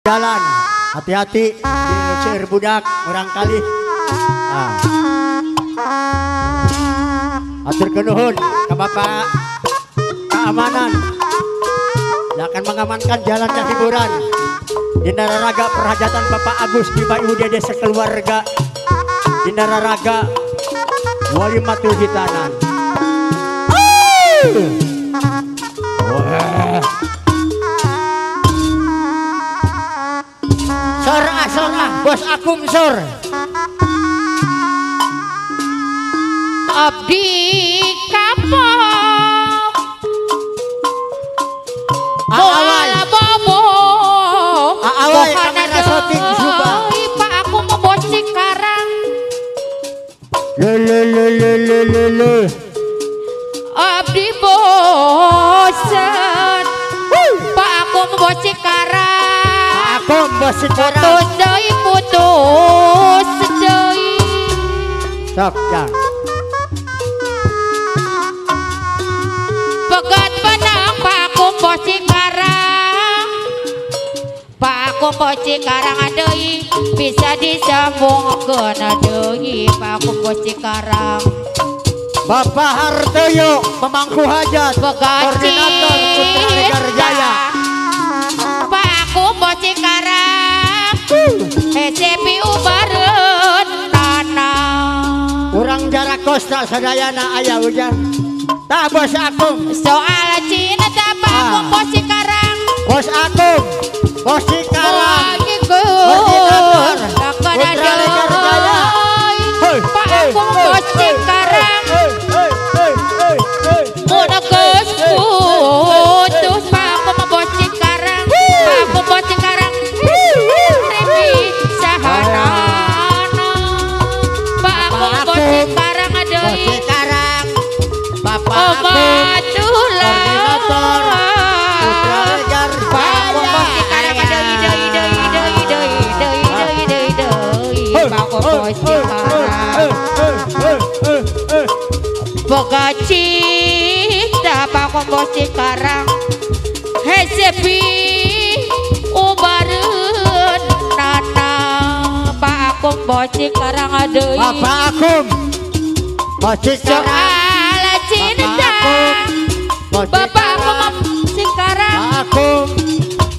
Jalan, hati-hati di seueur budak murangkali. Ah. Atur nuhun ka Bapak keamanan yang akan mengamankan jalannya hiburan di Nararaga perhajatan Bapak Agus Bima Ibu Dede sekeluarga di Nararaga Walimatul Hitanan. Sor ah, sor ah, bos akum sor. Abdi kapok Aawai bobo Aawai kamera syuting suba. Pak aku mau bos Cikarang. Le le le le le le le. Abdi bosan. Pak aku mau bos Cikarang. Aku bos Cikarang. Putus deui, putus deui. Sok jang. Pegat benang Pak aku bos Cikarang. Pak aku bos Cikarang deui bisa disambungkeun deui Pak aku bos Cikarang. Bapak Hartoyo pemangku hajat Pegat koordinator Putra Legar Jaya. Pak aku bos Cikarang. CPU baren tanah. Urang jarak kosta sadayana aya hujan. Tah bos akum. Soal cinta Pak aku bos Cikarang. Bos akum. Bos Cikarang. Koordinator Putra Legar Jaya. Pak aku bos Cikarang. Mun geus putus Pak aku mah bos Cikarang. Pak aku bos Cikarang. Repi sahanana. Pak aku bos Cikarang Bos deui. Cikarang. Bapak akum. Obatullah. Koordinator Putra Legar Pak aku Jaya. bos Cikarang deui deui deui deui deui deui deui deui deui. Pak aku bos Cikarang. Boga cinta Pak aku bos Cikarang. Hesepi ubareun nana. Pak aku bos Cikarang deui. Bapak akum. Bos Cikarang. Soal cinta Bos Bapak aku Cikarang. bos Cikarang. Pak akum.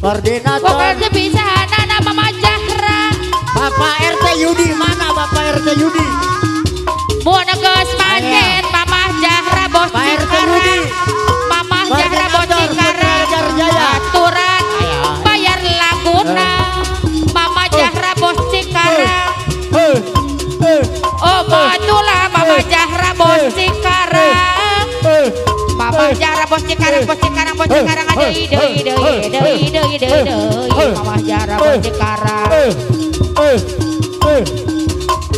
Koordinator Pokoknya bisa nana Mama Jahra. Bapak RT Yudi mana Bapak RT Yudi? Mun geus macet Mama Jahra bos Pak RT Yudi. Cikarang. Mama Jahra bos Koordinator Putra Cikarang. Legar Jaya. Aturan bayar laguna. Mama Jahra bos Cikarang. Oh batulah Mama Jahra bos Cikarang. Mama Jahra bos Cikarang, bos Cikarang, bos Cikarang deui deui deui deui deui deui deui. Mama Jahra bos Cikarang.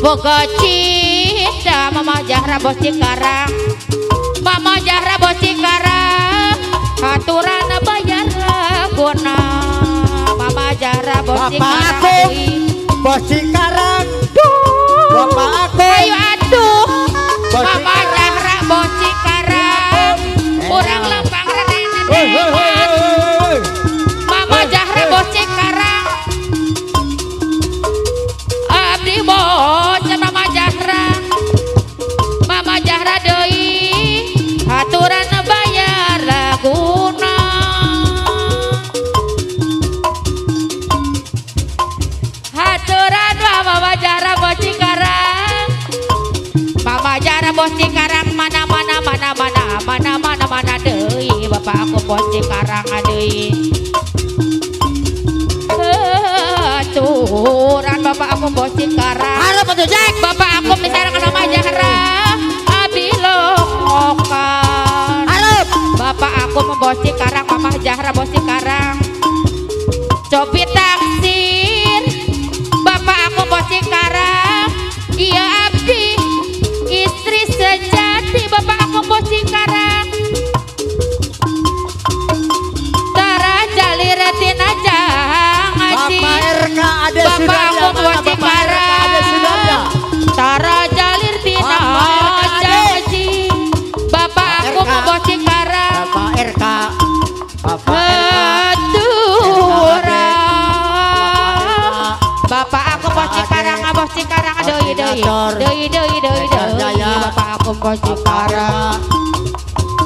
Boga cinta Mama Jahra bos Cikarang. Mama Jahra bos Cikarang. Aturan bayar laguna. Mama Jahra bos Bapak Cikarang akum. deui. Bos Cikarang. Bapak akum. Ayo atuh. Bos Mama Cikarang. Jahra bos Cikarang. Urang lempang Hei, hei, hei, reneneman. hei, hei. Mama Jahra bos Cikarang. Abdi bos Mama Jahra. Mama Jahra deui aturan bayar laguna. Aturan Mama Jahra bos Cikarang. Mama Jahra bos Cikarang mana mana mana mana mana mana mana deui Bapak aku bos Cikarang deui. Aturan Bapak aku bos Cikarang. Harap atuh Jack. Bapak aku misalkan Mama Jahra abdi longokan. Harap. Bapak aku bos Cikarang, Mama Jahra bos Cikarang. Copi taksir. Bapak aku bos Cikarang. Iya abdi istri sejati Bapak aku bos Cikarang. Tara jalir tina jangaji. Bapak RK Ade Bapak Sudarya aku mana bos Bapak RK Ade Sudarya? Cikarang. Tara jalir tina Bapak RK Ade. jangaji. Bapak aku RK. bos Cikarang. Bapak RK. Bapak RK. deui deui deui deui deui Bapak aku bos Cikarang.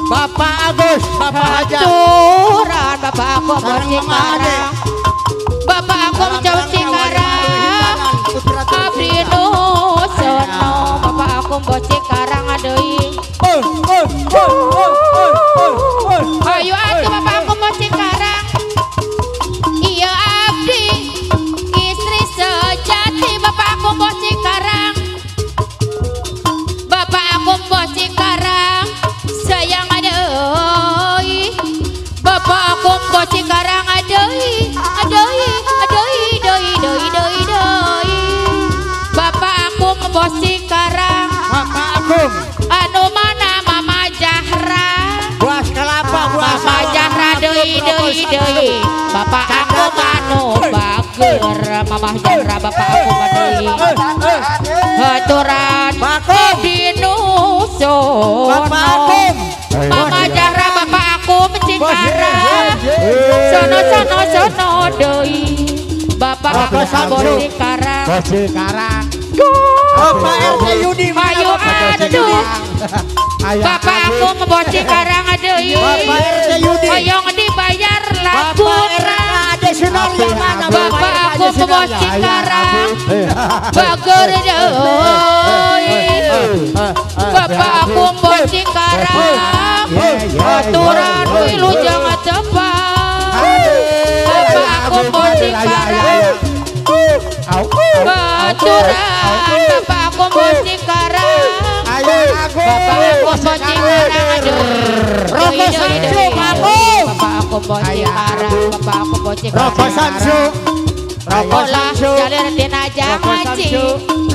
Bapak Agus, Bapak Hajar. Aturan Bapak aku bos Cikarang. Bapak aku bos Cikarang. Abdi nu sono Bapak aku bos Cikarang deui. Ayo atuh Bapak aku bos Cikarang. Iya abdi istri sejati Bapak aku bos Cikarang. Bapak aku bos Cikarang sayang deui. Bapak aku bos Cikarang deui, deui, deui, deui, deui, deui, deui. Bapak aku bos Cikarang. Bapak aku anu mana Mama Jahra. Buas kelapa, buas Mama Jahra deui, deui, deui. Bapak aku manu bager Mama Jahra bapak aku deui. Haturan abdi nu sono. Mama Jahra bapak aku Cikarang. Sono sono sono deui. Bapak aku bos Cikarang. Bos Cikarang. Bapak RT Yudi. Ayo atuh. Bapak aku bos Cikarang deui. Bapak RT Yudi. Hoyong dibayar laporan. Bapak aku bos Cikarang. Bager deui. Bapak aku bos Cikarang. Aturan wilujeng tepang. Bapak aku bos Cikarang. Baturan Bapak aku bos Cikarang. Bapak aku bos Cikarang. Roko Samsu, Bapak aku bos Cikarang. Bapak aku bos Cikarang. Roko Samsu. Roko Samsu. Jalir tina jangaji.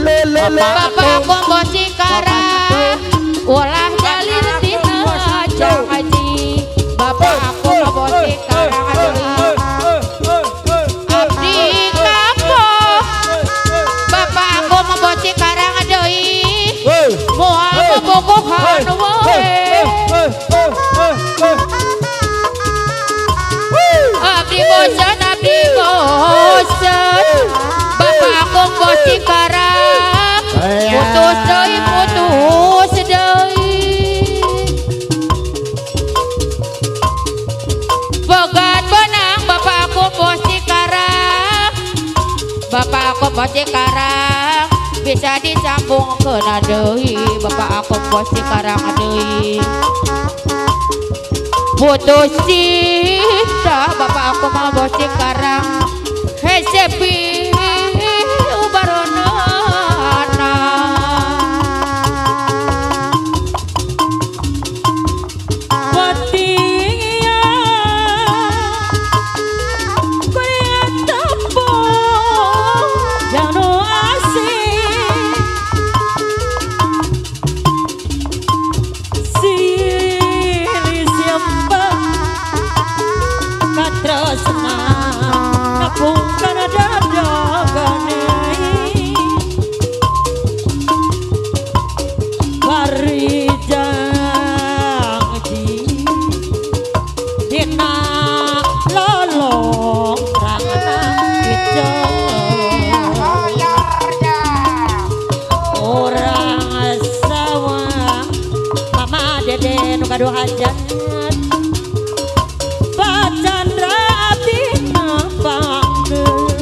Bapak aku bos Cikarang. Ulah jalir tina jangaji. Bapak aku bos Cikarang. Abdi kapo. Bapak aku bos Cikarang deui. Moal bobogohan wae. Abdi bosan, abdi bosan. Bapak aku bos Cikarang. Putus deui, putus deui. Pegat benang bapak aku bos Cikarang. Bapak aku bos Cikarang. Bisa disambung kena deui. Bapak aku bos Cikarang deui. Putus cinta bapak aku mau bos Cikarang. Hesepi ubaronana. Patingia kuria tepo jano asih sili siapa katresna napung kana dadagane bari janji dina lolong rangna orang sawah mama dede nu gaduh hajat Chandra abdi napangkeun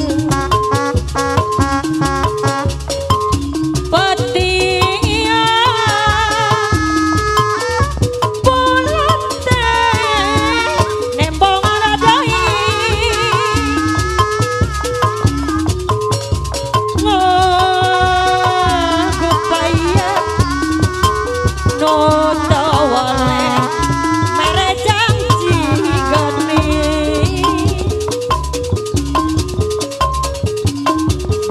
petingia bulan teh nembong deui ngagepaya nu teu weleh mere janji geni.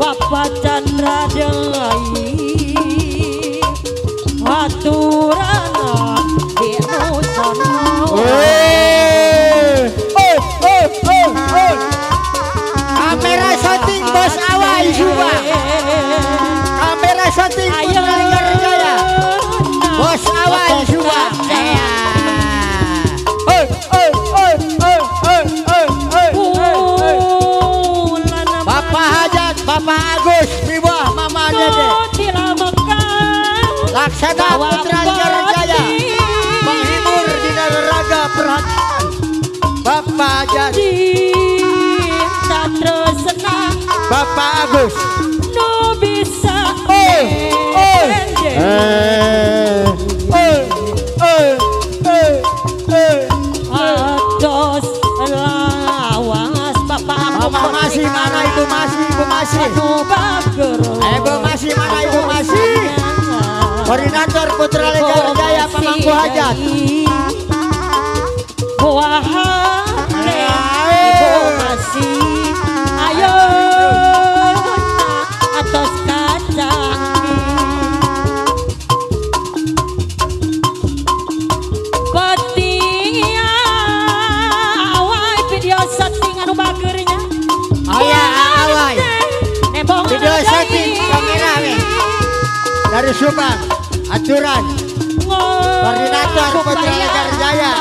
Bapak Chandra deui aturana di nu sono. Kamera syuting bos Awai Subang. Kamera syuting Putra Linggar Jaya. Bos Awai Subang. Bapak Hajat, Bapak Agus, Bibah, Mama Dede. Laksana Putra Jaya menghibur di raga perhatian Bapak Jas cinta tresna Bapak Agus no bisa atos lawas Bapak Mama masih mana Ibu masih Ibu masih Ibu masih mana Ibu masih Koordinator Putra Legar Jaya Pamangku Hajat Ibu masih ayo atos kaca Petia awai video setting anu bagernya aya awai video setting kamera we dari Subang aturan Koordinator Putra Legar Jaya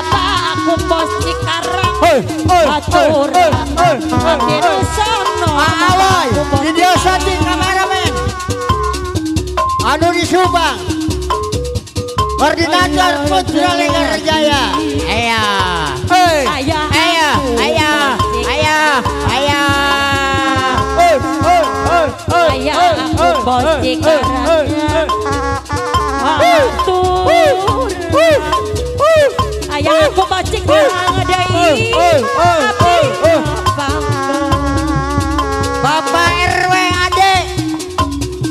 aku bos Cikarang aturan awai video setting kameramen anu di Subang Koordinator Putra Legar Jaya aya aya aya aya aya aya aku bos Cikarang aya aku bos Cikarang deui Bapak RW Ade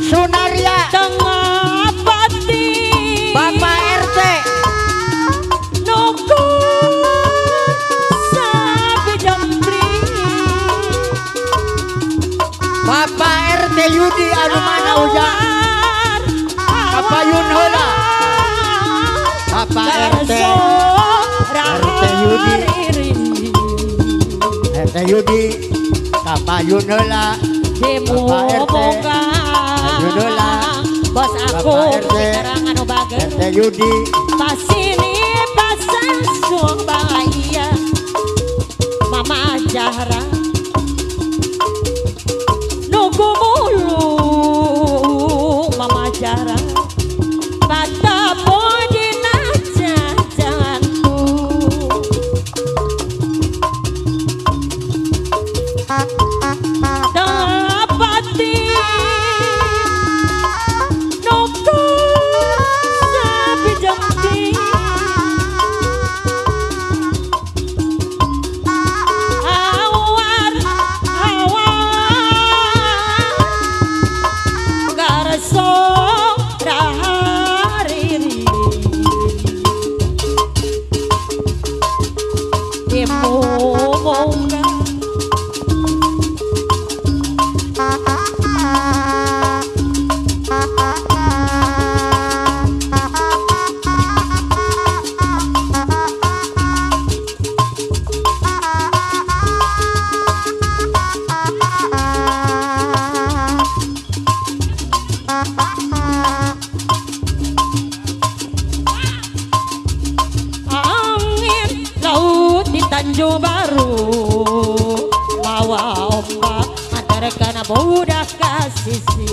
Sunaria Tengah pati Bapak RT nunggu sapi jempling Bapak RT Yudi anu mana ujang Bapak Yun heula Bapak RT RT Yudi RT Yudi Bapak Yun heula Bapak RT Yun heula bos aku sekarang anu bager RT Yudi pasini pasang bahaya Mama Jahra nunggu mulu Mama Jahra patapo dina jajanku dapati nunggu sapi jempi awar awar garso rahariri Demo angin laut di Tanjung Baru mawa ombak antarkan budak kasisi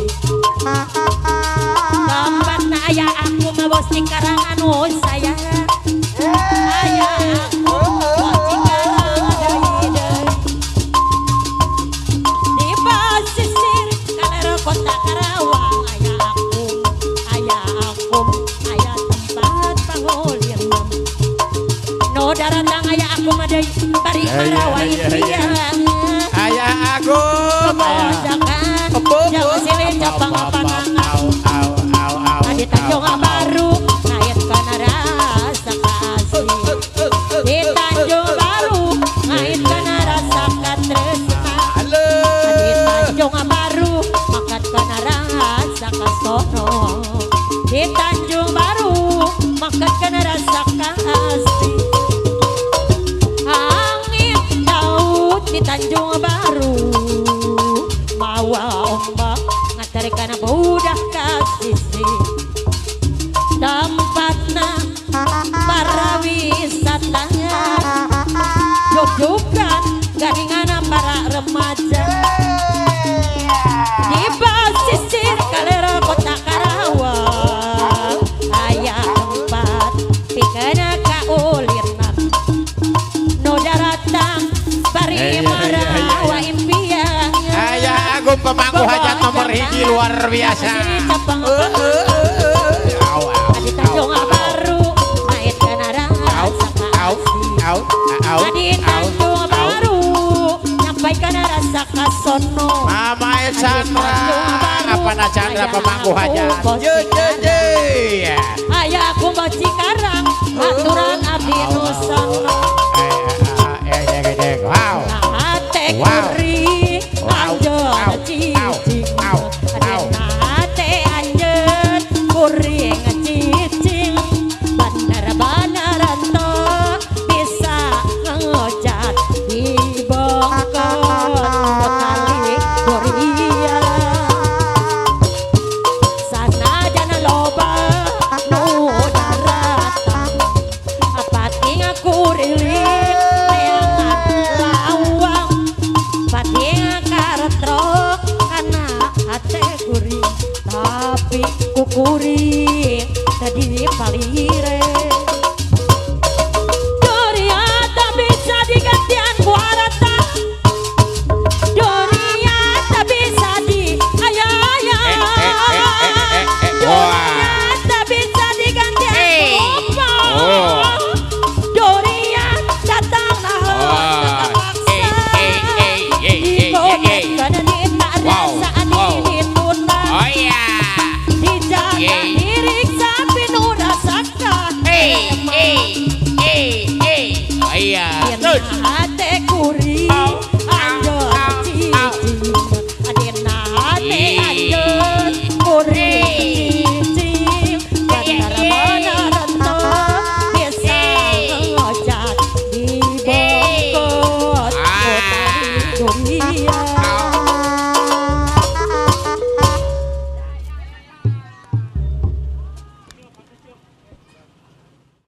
tempat ayah aku mabos Cikarang anu sayang ayah aku bos Cikarang deui di pesisir kaler kota Karawang ayah aku ayah tempat panguliran no daratang ayah aku madai bari marawai priang ayah aku kemojakan jangan silin capang panangan di Tanjung Baru ngait kana rasa kasih di Tanjung Baru ngait kana rasa katresna di Tanjung Baru makat kana rasa kasono di Tanjung Baru makat kana rasa kasih angin laut di Tanjung Baru mawa ombak ngatarkan budak kasisi tempatna para wisatanya jogjogan gadingan para remaja di pesisir kalera kota Karawang Agung pemangku hajat nomor hiji luar biasa. Au au. Di Tanjung Baru naik kana Au rasa au au au. Di Tanjung Baru nyampai kana rasa kasono. Mama Chandra, apa na Chandra pemangku hajat. Je je je. Ayah aku mau Cikarang aturan abdi nu sono. Wow. Hate Wow. kuring Wow. anjeun Au. cicing. Au. Au. Hate anjeun kuring cicing. Bener-bener teu bisa ngejat dibongkot kali Korea. Sanajan loba nu daratang pating kuriling neangan lawang pating karetrok kana hate kuring tapi ku kuring tadi palire.